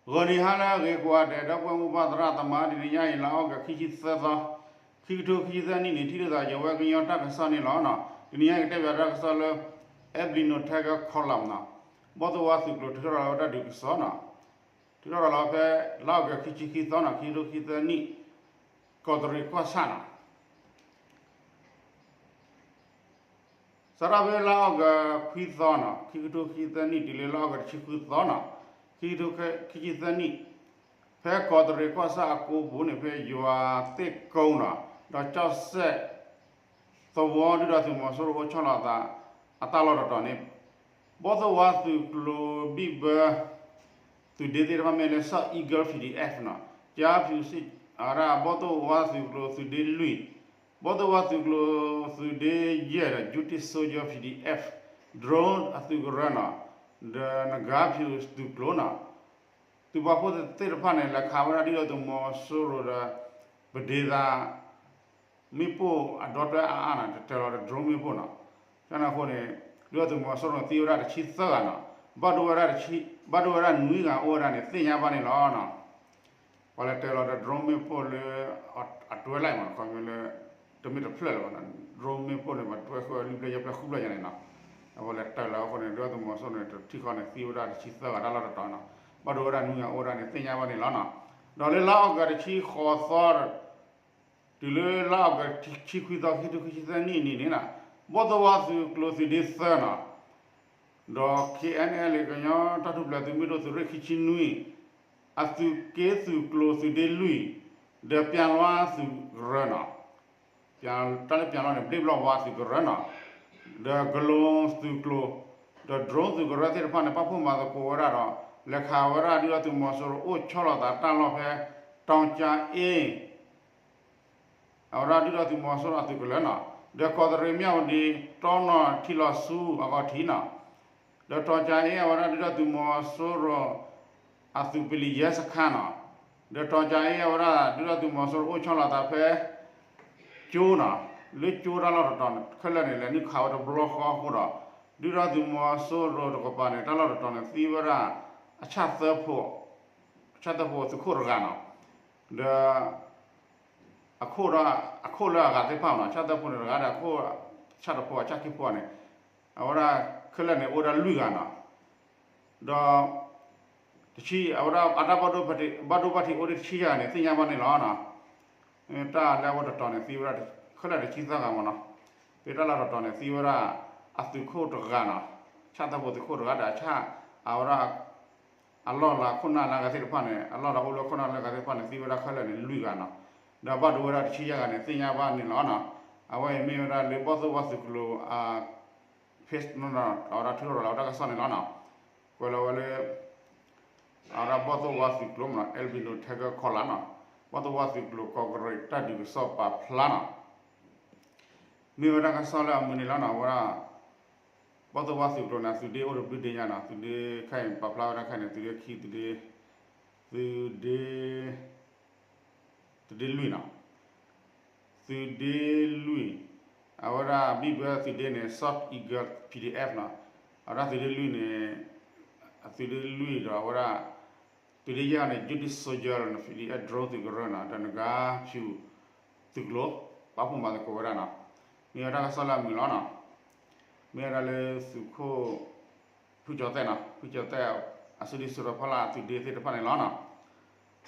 ဂီၤနံၤဟါလၢအဂ့ၤကိးဂၤဒဲး ဒီပုၢ်ဝဲၢ်မိၢ်ပၢ်သရၣ်သမါ တနံၤညါအံၤ လါအီကူး ခံဆံသၢသီ, ခံကထိခံဆံသၢနံၣ်န့ၣ် ထံၣ်လိာ်သးယဝဲကညီတၢ်ကစီၣ်န့ၣ်လီၤ. တနံၤညါအံၤ ကတဲဘၣ်တၢ်ကစီၣ်လၢ Albino Tiger Column နီၤ, ဘီၣ်သိၣ်ဝါသုးကျိၤထုးထီၣ်လီၤဝဲတၢ်ဒုးကစီၣ်နီၤ, ထုးထီၣ်လီၤဝဲဖဲ လါအီကူး ခံဆံခံသီနီၤ, ခံကထိခံဆံသၢနံၣ်, ကီးတရံးကီၢ်ဆၣ်နီၤ စးထီၣ်ဖဲလါအီကူး ခွံသီနီၤ, ခံကထိခံဆံသၢနံၣ် တုၤလၢလါအီကူး တဆံဃုသီနီၤ, ခံကထိခံဆံသၢနံၣ်, ဖဲကီးတရံးကီၢ်ဆၣ်အကိပူၤန့ၣ် ဖဲယွၤသ့ၣ်ကိနီၤ, ဒီးကၠီၣ်စဲၣ်သဝီ ဒုၣ်ဒါသုးမီၤစိရိၤအိၣ်ဆီလီၤသး အတၢ်လီၢ်တတီၤန့ၣ် ဘီၣ်သိၣ်ဝါသုးကျိၤဘံၣ်ဘၢ သုးဒ့သ့ၣ်တဖၣ်မ့ၢ်လၢ South Eagle P D F နီၤ, ကၠါဖၠူးစ့ၣ် အဝဲဒၣ်ဘီၣ်သိၣ်ဝါသုးကျိၤသုးဒ့လွံၢ်, ဘီၣ်သိၣ်ဝါသုးကျိၤသုးဒ့ယဲၢ်ဒီး Jutic Soldier P D F drone အသုးကရၢနီၤ, ဒီးနဂါဖၠူးသုးကျိၤနီၤ, သုးပာ်ဖှိၣ်သ့ၣ်တဖၣ်န့ၣ် လဲၤခးဝဲဒၣ်ဒုၣ်ဒါသုးမီၤစိရိၤဒီး ပဒ့သး မ့ၣ်ပိၢ်အဒီတၢ်အါအါနီၤ, တတၢၢ်လီၤဒီး drone မ့ၣ်ပိၢ်နီၤ, ကန့ၣ်အဃိန့ၣ် ဒုၣ်ဒါသုးမီၤစိရိၤန့ၣ် သံဝဲဒၣ်တဆံသၢဂၤနီၤ, ဘၣ်ဒိဝဲဒၣ် ဘၣ်ဒိဝဲဒၣ်နွံဂၤအိၣ်ဝဲဒၣ်န့ၣ် သ့ၣ်ညါဘၣ်န့ၣ်လီၤနီၤ. ပှၤလဲၤတၢၢ်လီၤဒီး drone မ့ၣ်ပိၢ်လၢ အတွဲလိုက်မး ခီဖျိလၢ တမ့ၢ်တဖျၢၣ်လၢၤဘၣ်နီၤ, drone မ့ၣ်ပိၢ်န့ၣ် ပှၤတွဲဃုာ်ဝဲလွံၢ်ဖျၢၣ်ယဲၢ်ဖျၢၣ်ဃုဖျၢၣ်ယဲၢ်န့ၣ်နီၤ, အဝဲလဲၤတၢၢ်လီၤအဃိန့ၣ် ဒုၣ်ဒါသုးမီၤစိရိၤန့ၣ် တထံၣ်ဃီန့ၣ် သံဝဲဒၣ်တဆံသၢဂၤတၢ်လီၢ်တတီၤနီၤ, ဘၣ်ဒိဝဲဒၣ်နွံဂၤအိၣ်ဝဲဒၣ်န့ၣ် သ့ၣ်ညါဘၣ်န့ၣ်လီၤနီၤ. ဒီးလၢလါအီကူး တဆံဃိးသီ တုၤလၢလါအီကူး ခံဆံခွံသီ ခံကထိခံဆံသၢနံၣ်န့ၣ်နီၤ, ဘီၣ်သိၣ်ဝါသုးကျိၤသုးဒ့သၢနီၤ, ဒီး K N L A ကညီတၢ်ထူၣ်ဖျဲးသုးမုၢ်ဒိၣ်သုးရ့ၣ်ခံဆံနွံ, အသုးက့သုးကျိၤသုးဒ့လွံၢ်, ဒီးပၠၤလွါသုးကရၢနီၤ, တၢ်လၢပၠၤလွါန့ၣ် ဘျ့ၣ်ဘျီၣ်ဝါသုးကရၢနီၤ, ဒီးကလိၤသုးကျိၤ, ဒီး drone သုးကရၢသ့ၣ်တဖၣ်န့ၣ် ပာ်ဖှိၣ်မၤသကိးဝဲဒၣ်ဒီး လဲၤခးဝဲဒၣ်ဒုၣ်ဒါသုးမီၤစိရိၤအိၣ်ဆီလီၤသးတၢ်လီၢ်ဖဲ တီကၠါအ့ အဝဲဒၣ်ဒုၣ်ဒါသုးမီၤစိရိၤအသုးကလၢၤနီၤ, ဒီးကီးတရံးမၠၣ်ဝတံၤ တီနီၢ်ထံလီၤဆူအဂီၢ်ထံးနီၤ, ဒီးတီကၠါအ့ အဝဲဒၣ်ဒုၣ်ဒါသုးမီၤစိရိၤ အသုးပလံၤယဲစခါနီၤ, ဒီးတီကၠါအ့ အဝဲဒၣ်ဒုၣ်ဒါသုးမီၤစိရိၤအိၣ်ဆီလီၤသးဖဲ ကၠိနီၤ, လၢကၠိတၢ်လီၢ်တတီၤခဲလၢာ်န့ၣ် လဲၤနုာ်ခးဝဲတဘျီဃီအဃိဒီး ဒုၣ်ဒါသုးမီၤစိရိၤတကပၤန့ၣ် တၢ်လီၢ်တတီၤန့ၣ် သံဝဲဒၣ် အဆၣ်သၢဖိ ဆၣ်သၢဖိသုးခိၣ်တဂၤနီၤ, ဒီး အခိၣ်ဒီး အခိၣ်လၢအဂၤသ့ၣ်တဖၣ်နီၤ, ဆၣ်သၢဖိန့ၣ်တဂၤဒီး အခိၣ် ဆၣ်တဖိ အဆၣ်ခံဖိန့ၣ် အဝဲဒၣ်ခဲလၢာ်န့ၣ် အိၣ်ဝဲဒၣ်လွံၢ်ဂၤနီၤ, ဒီး တဆံ အဝဲဒၣ်အတၢ်ဘၣ်ဒိဘၣ်ထံး ဘၣ်ဒိဘၣ်ထံးအိၣ်ဒံးတဆံယဲၢ်ဂၤန့ၣ် သ့ၣ်ညါဘၣ်န့ၣ်လီၤနီၤ. တၢ်လၢအဝဲတတီၤန့ၣ် သံဝဲဒၣ် ခဲလၢာ်တဆံသၢဂၤမ့ၢ်နီၤ, ဖဲတၢ်လီၢ်တတီၤန့ၣ် သံဝဲဒၣ် အသုးခိၣ်တဂၤနီၤ, ဆၣ်သၢဖိသုးခိၣ်တဂၤဒီးအဆၣ် အဝဲဒၣ် အလီၢ်လၤခိၣ်နၢ်လၢအဂၤသ့ၣ်တဖၣ်န့ၣ် အလီၢ်လၤအိၣ်လၢခိၣ်နၢ်လၢအဂၤသ့ၣ်တဖၣ်န့ၣ် သံဝဲဒၣ်ခဲလၢာ်န့ၣ်လွံၢ်ဂၤနီၤ, ဒီးဘၣ်ဒိဝဲဒၣ်တဆံယဲၢ်ဂၤန့ၣ် သ့ၣ်ညါဘၣ်န့ၣ်လီၤနီၤ. အဝဲအံၤမ့ၢ်ဝဲဒၣ်လၢဘီၣ်သိၣ်ဝါသုးကျိၤ page နီၤ အဝဲဒၣ်ထုးထီၣ်လီၤဝဲတၢ်ကစီၣ်န့ၣ်လီၤနီၤ. ကွဲးလီၤဝဲလၢ အဝဲဒၣ်ဘီၣ်သိၣ်ဝါသုးကျိၤမ့ၢ်နီၤ Albino Tiger Column နီၤ, ဘီၣ်သိၣ်ဝါသုးကျိၤ ကီးကရံးတၢ်ဒုးကစီၣ်ပာ်ဖျါနီၤ. မ့ၢ်ဝဲဒၣ်ကစီၣ်လၢအမုာ်န့ၣ်လီၤနီၤ, အဝဲဒၣ် ဘီၣ်သိၣ်ဝါသုးကျိၤန့ၣ် သုးဒ့အိၣ်တဘျုးဒ့ညါနီၤ, သုးဒ့ခဲအံၤပာ်ဖျါဝဲဒၣ်ခဲအံၤန့ၣ် သုးဒ့ခံ သုးဒ့ သုးဒ့ သုးဒ့လွံၢ်နီၤ, သုးဒ့လွံၢ်, အဝဲဒၣ်ဘံၣ်ဘၢသုးဒ့န့ၣ် South Eagle P D F နီၤ, အဝဲဒၣ်သုးဒ့လွံၢ်န့ၣ် သုးဒ့လွံၢ်ဒီးအဝဲဒၣ် သုးဒ့ယဲၢ်န့ၣ် Jutic Soldier နီၤ P D F drone သုးကရၢနီၤ, ဒီးနဂါဖၠူးသုးကျိၤ ပာ်ဖှိၣ်မၤသကိးဝဲဒၣ်နီၤ, မ့ၢ်ဝဲဒၣ်ကစီၣ်လၢအမုာ်လီၤနီၤ, မ့ၢ်ဝဲဒၣ်လၢသုးခိၣ် ဖုကၠီၤသဲၣ်နီၤ, ဖုကၠီၤသဲၣ် အစုဒုးစုတီၤဖီလာ်အသုးဒ့သ့ၣ်တဖၣ်န့ၣ်လီၤနီၤ,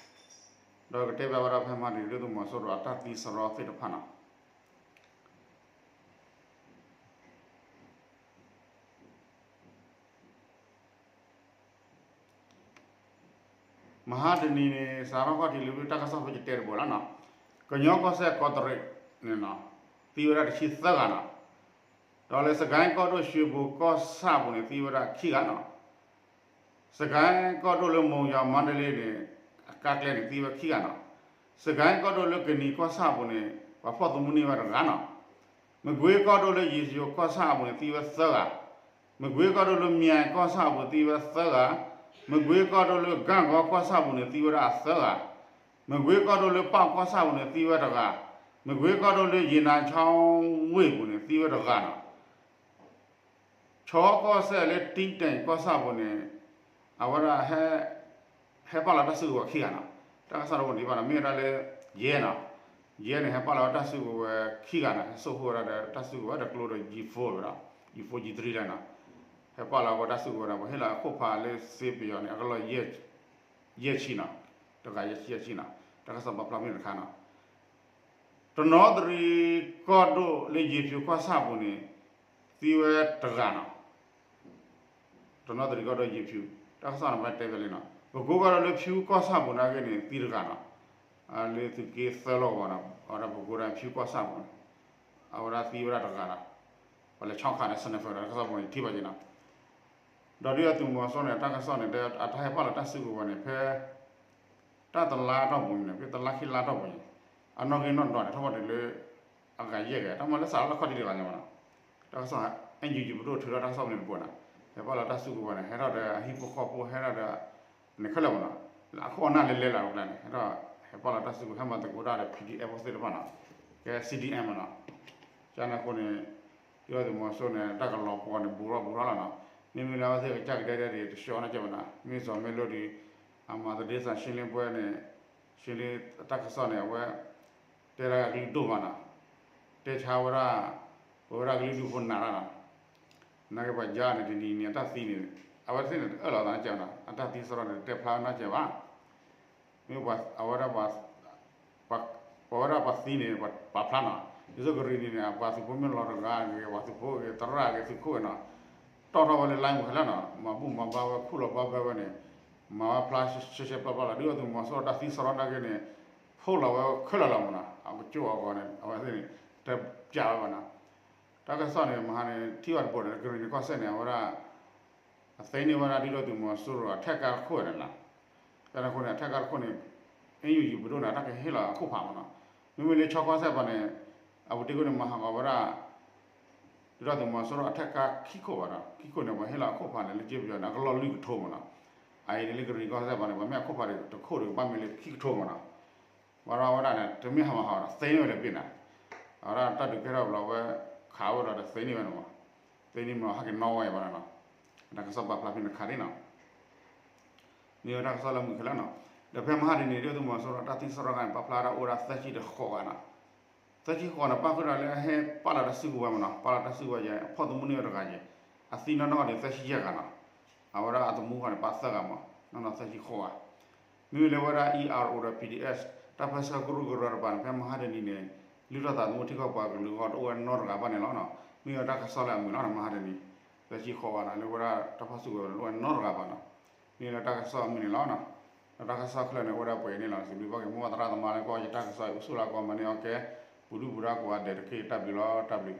ဒီးကတဲဘၣ်ဝဲဒၣ်ဖဲမဟါတနံၤ ဒုၣ်ဒါသုးမီၤစိရိၤအတၢ်သံစရီသ့ၣ်တဖၣ်နီၤ. မဟါတနံၤန့ၣ် စးထီၣ်ခီၣ်ထံးလံ တၢ်ကစီၣ်ဖိကတဲတဘိလီၤနီၤ, ကညီကီၢ်စဲၣ်ကီးတရံးန့ၣ်နီၤ, သံဝဲဒၣ်တဆံသၢဂၤနီၤ, ဒီးလၢစကဲကီၢ်ဒိၣ် ရွှေဘိုကီၢ်ဆၣ်အပူၤန့ၣ် သံဝဲဒၣ်ခံဂၤနီၤ, စကဲကီၢ်ဒိၣ်လၢ မုံရွာ မန္တလေးန့ၣ် အကါကျဲန့ၣ် သံဝဲခံဂၤနီၤ, စကဲကီၢ်ဒိၣ်လၢကနံၤကီၢ်ဆၣ်အပူၤန့ၣ် ပှၤဖီၣ်သမူန့ၢ်ဝဲတဂၤနီၤ, မကွ့ကီၢ်ဒိၣ်လၢယ့ၣ်စယိၤကီၢ်ဆၣ်အပူၤန့ၣ် သံဝဲသၢဂၤ, မကွ့ကီၢ်ဒိၣ်လၢ မၠဲၣ်ကီၢ်ဆၣ်အပူၤ သံဝဲသၢဂၤ, မကွ့ကီၢ်ဒိၣ်လၢ ဂန့်ဂေါ ကီၢ်ဆၣ်အပူၤန့ၣ် သံဝဲဒၣ်သၢဂၤ, မကွ့ကီၢ်ဒိၣ်လၢ ပေါက် ကီၢ်ဆၣ်အပူၤန့ၣ် သံဝဲတဂၤ, မကွ့ကီၢ်ဒိၣ်လၢ ရေနံချောင်း ဝ့ၢ်အပူၤန့ၣ် သံဝဲတဂၤနီၤ, ချီကီၢ်စဲၣ်လၢ တီတဲၣ်ကီၢ်ဆၣ်အပူၤန့ၣ် အဝဲဒၣ်ဟဲ ဟဲပာ်လီၤတၢ်စုကဝဲၤခံဂၤနီၤ, တၢ်ကစီၣ်တဝဲန့ၣ်ဘၣ်နီၤ မ့ၢ်ဝဲဒၣ်လၢ ယဲနီၤ, ယဲန့ၣ် ဟဲပာ်လီၤဝဲတၢ်စုကဝဲၤခံဂၤနီၤ ဟဲစိာ်ဃုာ်ဝဲဒၣ်ဒီးတၢ်စုကဝဲၤဒီးကျိဒီး G four ဝဲဒီး G four G three လၢနီၤ, ဟဲပာ်လီၤဝဲတၢ်စုကဝဲၤဒီး ပှၤဟ့ၣ်လီၤအခိၣ်ဖးလၢစ့ပယီၤန့ၣ် အကလီၢ် ယဲၢ်ဆံနီၤ, တဂၤယဲၢ်ဆံယဲၢ်ဆံနီၤ, တၢ်ကစီၣ်ပာ်ဖျါမ့ၢ်တခါနီၤ တနီသရံၣ်ကီၢ်ဒိၣ်လၢယ့ၤဖၠူၤကီၢ်ဆၣ်ပူၤန့ၣ် သံဝဲတဂၤနီၤ, တနီသရံၣ်ကီၢ်ဒိၣ်ယ့ၤဖၠူၤ တၢ်ကစီၣ်န့ၣ် ပတဲဖဲလံနီၤ, ပကိကီၢ်ဒိၣ်လၢဖၠူၤကီၢ်ဆၣ်ပူၤန့ၣ်က့န့ၣ် သံတဂၤနီၤ, လၢသုးက့သၢလီၢ်ကဝီၤနီၤ, အဝဲဒၣ်ပကိဒီးဖၠူၤကီၢ်ဆၣ်ပူၤန့ၣ် အဝဲဒၣ်သံဝဲဒၣ်တဂၤနီၤ, ပှၤလဲၤဆီခးန့ၣ် sniper တၢ်ကစီၣ်ပူၤန့ၣ် ထံၣ်ဘၣ်က့ၤနီၤ, ဒီးဒုၣ်ဒါသုးမီၤစိရိၤန့ၣ် တၢ်ကစီၣ်န့ၣ် တဲအတၢ်ဟဲပာ်လီၤတၢ်စုကဝဲၤန့ၣ် ဖဲ တၢ်တလါအတီၢ်ပူၤန့ၣ် ဖဲတလါခံလါအတီၢ်ပူၤန့ၣ် အနီၣ်ဂံၢ်နီၣ်ဒွးန့ၣ် ထီၣ်ဝဲဒၣ်လၢ အဂၤယဲၢ်ဂၤ တၢ်မၤလၢစးထီၣ်လၢခီၣ်ထံးတဂၤညါမနီၤ, တၢ်ကစီၣ် NUG ပဒိၣ်ထုးထီၣ်တၢ်ကစီၣ်ပူၤန့ၣ်တပိၤနီၤ, ဟဲပာ်လီၤတၢ်စုကဝဲၤန့ၣ် ဟဲထီၣ်ဒီးအဟံၣ်ဖိဃီဖိ ဟဲထီၣ်ဒီး န့ၣ်ခဲလၢာ်မနီၤ, လၢအခိၣ်အနၢ်လဲၤလဲၤလီၤကျါန့ၣ် ဟဲထီၣ် ဟဲပာ်လီၤတၢ်စုကဝဲၤ ဟဲမၤသကိးတၢ်ဒီး PDF ဖိသ့ၣ်တဖၣ်နီၤ, ကဲ C D M မနီၤ, ကန့ၣ်အဃိန့ၣ် ဒုၣ်ဒါသုးမီၤစိရိၤန့ၣ် တၢ်ကလီၤပှီၤန့ၣ် ဘူးထီၣ်ဘူးထီၣ်လီၤနီၤ, မ့မ့ၢ်လၢအဝဲသ့ၣ်ကစၢ်ကဒဲဒဲဒၣ် တဆှီနီတစဲးဘၣ်နီၤ, မ့ၢ်စီၤမ့ၢ်လိဒီး အမၤသဒ့စးရှင်းလင်းပွဲန့ၣ် ရှင်းလင်းတၢ်ကစီၣ်န့ၣ် အဝဲ တဲဒၣ်ကလုာ်ဒိၣ်မးနီၤ, တဲဆါဝဲဒၣ် ပဝဲဒၣ်ကလုာ်ဒူၣ်ဖိနးတၢ်နီၤ, နာ်က့ပှၤယါန့ၣ် တနံၤနံၤအတၢ်သံန့ၣ် အဝဲသ့ၣ်န့ၣ် တအၢၣ်လီၤသးနီတစဲးဘၣ်နီၤ, အတၢ်သံစရီန့ၣ် တတဲဖျါနီတစဲးဘၣ် မ့ၢ်အဝဲဒၣ် ပဝဲဒၣ်ပှၤသံန့ၣ် ပာ်ဖျါနီၤ, ဒ်သိးကရံၣ်နံၤန့ၣ် ပှၤသုးဖိမ့ၢ်လီၤတဂၤဂ့ၤ ပှၤသုးဖိဂ့ၤ သရၣ်ဂ့ၤသုးခိၣ်ဂ့ၤနီၤ, တီၣ်ထီၣ်ဝဲလၢ line မူးခဲလၢာ်နီၤ, မၤဘူၣ်မၤဘါဝဲ ခူၣ်လီၤဘီဘၢဝဲန့ၣ် မၤဝဲဖျါရှဲရှဲပျီပျီလီၤ, ဒုၣ်ဒါသုးမီၤစိရိၤတၢ်သံစရီနာ်က့န့ၣ် ဖီၣ်လီၤဝဲခဲလၢာ်လီၤမနီၤ, အကစၢ်အဂီၢ်န့ၣ် အဝဲသ့ၣ်န့ၣ် တပျးဝဲဘၣ်နီၤ, တၢ်ကစီၣ်န့ၣ် မဟါန့ၣ် ထံၣ်ဘၣ်တဘိန့ၣ် ကရံၣ်နံၤကီၢ်စဲၣ်န့ၣ် အဝဲဒၣ် အသ့န့ၢ်ဝဲဒၣ်ဒုၣ်ဒါသုးမီၤစိရိၤအထၢၣ်ကါတခိၣ်န့ၣ်လီၤ, ကန့ၣ်အဃိန့ၣ် အထၢၣ်ကါတခိၣ်န့ၣ် NUG ပဒိၣ်န့ၣ် တၢ်ကဟ့ၣ်လီၤအခိၣ်ဖးမနီၤ, မ့မ့ၢ်လၢခၠီကီၢ်စဲၣ်ပၤန့ၣ် အပူၤတ့ၢ်ခိၣ်န့ၣ် မၤဟးဂီၤဝဲဒၣ် ဒုၣ်ဒါသုးမီၤစိရိၤအထၢၣ်ကါခံခိၣ်ဘၣ်ဒီး ခံခိၣ်န့ၣ် ပှၤဟ့ၣ်လီၤအခိၣ်ဖးန့ၣ် လၢကၠ့ပယီၤန့ၣ် အကလီၢ်လွံၢ်ကထိမနီၤ, အအံၤန့ၣ်လၢကရံၣ်နံၤကီၢ်စဲၣ်ပၤန့ၣ် ပှၤမ့ၢ်အခိၣ်ဖးဒီးတခိၣ်ဒီး ကဘၣ်မ့ၢ်လၢခံကထိမနီၤ, ဘၣ်ဒီးဝဲဒၣ်န့ၣ် တမ့ၢ်ဟးမၤဟးဂီၤဒီး သ့န့ၢ်ဝဲလၢပ့ၤနီၤ, အဝဲဒၣ်တၢ်ဒုးကဲထီၣ်ဘျီဝဲ ခးဝဲဒီးတသ့န့ၢ်ဝဲန့ၣ်မး, သ့န့ၢ်မနီၤ ဟဲက့ၤနီၣ်ဝဲအံၤဘၣ်ဒီးနီၤ, တၢ်ကစီၣ်ပာ်ဖျါဖဲန့ၣ်တခါဒ်နီၤ မ့ၢ်ဝဲတၢ်ကစီၣ်လၢမုာ်ခဲလၢာ်နီၤ, ဒီးဖဲမဟါတနံၤန့ၣ် ဒုၣ်ဒါသုးမီၤစိရိၤတၢ်သံစရီခါန့ၣ် ပာ်ဖျါဒၣ်အိၣ်ဝဲဒၣ်သၢဆံဒီးဃိးဂၤနီၤ, သၢဆံဃိးန့ၣ် ပာ်ဃုာ်ဒီးလၢအဟဲပာ်လီၤတၢ်စုကဝဲၤမနီၤ, ပာ်လီၤတၢ်စုကဝဲၤယဲၢ် အဖီၣ်သမူန့ၢ်ဝဲတဂၤယဲၢ်, အသံနီၢ်နီၢ်န့ၣ် သၢဆံယဲၢ်ဂၤနီၤ, အဝဲဒၣ်အသမူဃီန့ၣ် ပာ်သၢဂၤမး, နီၢ်နီၢ်သၢဆံဃိးဂၤ မ့မ့ၢ်လၢဝဲဒၣ် E R O ဒီး P D S တၢ်ပၢဆှၢကရူၢ်ကရၢတပၤန့ၣ် ဖဲမဟါတနံၤန့ၣ် လုၢ်ထီၣ်သးသမူထံကီၢ်ပှၤကလုာ်အဂီၢ်တအိၣ်ဝဲနီတဂၤဘၣ်န့ၣ်လီၤ. မ့ၢ်ဝဲတၢ်ကစီၣ်လၢအမုာ်လီၤ. မဟါတနံၤ သၢဆံဃိးဂၤန့ၣ် လၢဝဲဒၣ်တၢ်ဖီၣ်စုကဝဲၤတအိၣ်ဝဲနီတဂၤဘၣ်နီၤ. မ့ၢ်လၢတၢ်ကစီၣ်အမုာ်န့ၣ်လီၤ. ဒီးတၢ်ကစီၣ်ခဲလၢာ်န့ၣ် အိၣ်ဝဲဒၣ်ပှဲၤန့ၣ်လီၤ. စံးဘျုးဘၣ်က့ၤမိၢ်ပၢ်သရၣ်သမါလၢကီၢ်ယတၢ်ကစီၣ်အံၤ အိၣ်ဆူၣ်လၢကီၢ်မၤန့ၢ်အီၣ်ကဲ ပူၤဒုၣ်ပူၤဒါကိးဂၤဒဲးတက့ၢ်. တၢ်ဘျုးလီၤ. တၢ်ဘျုး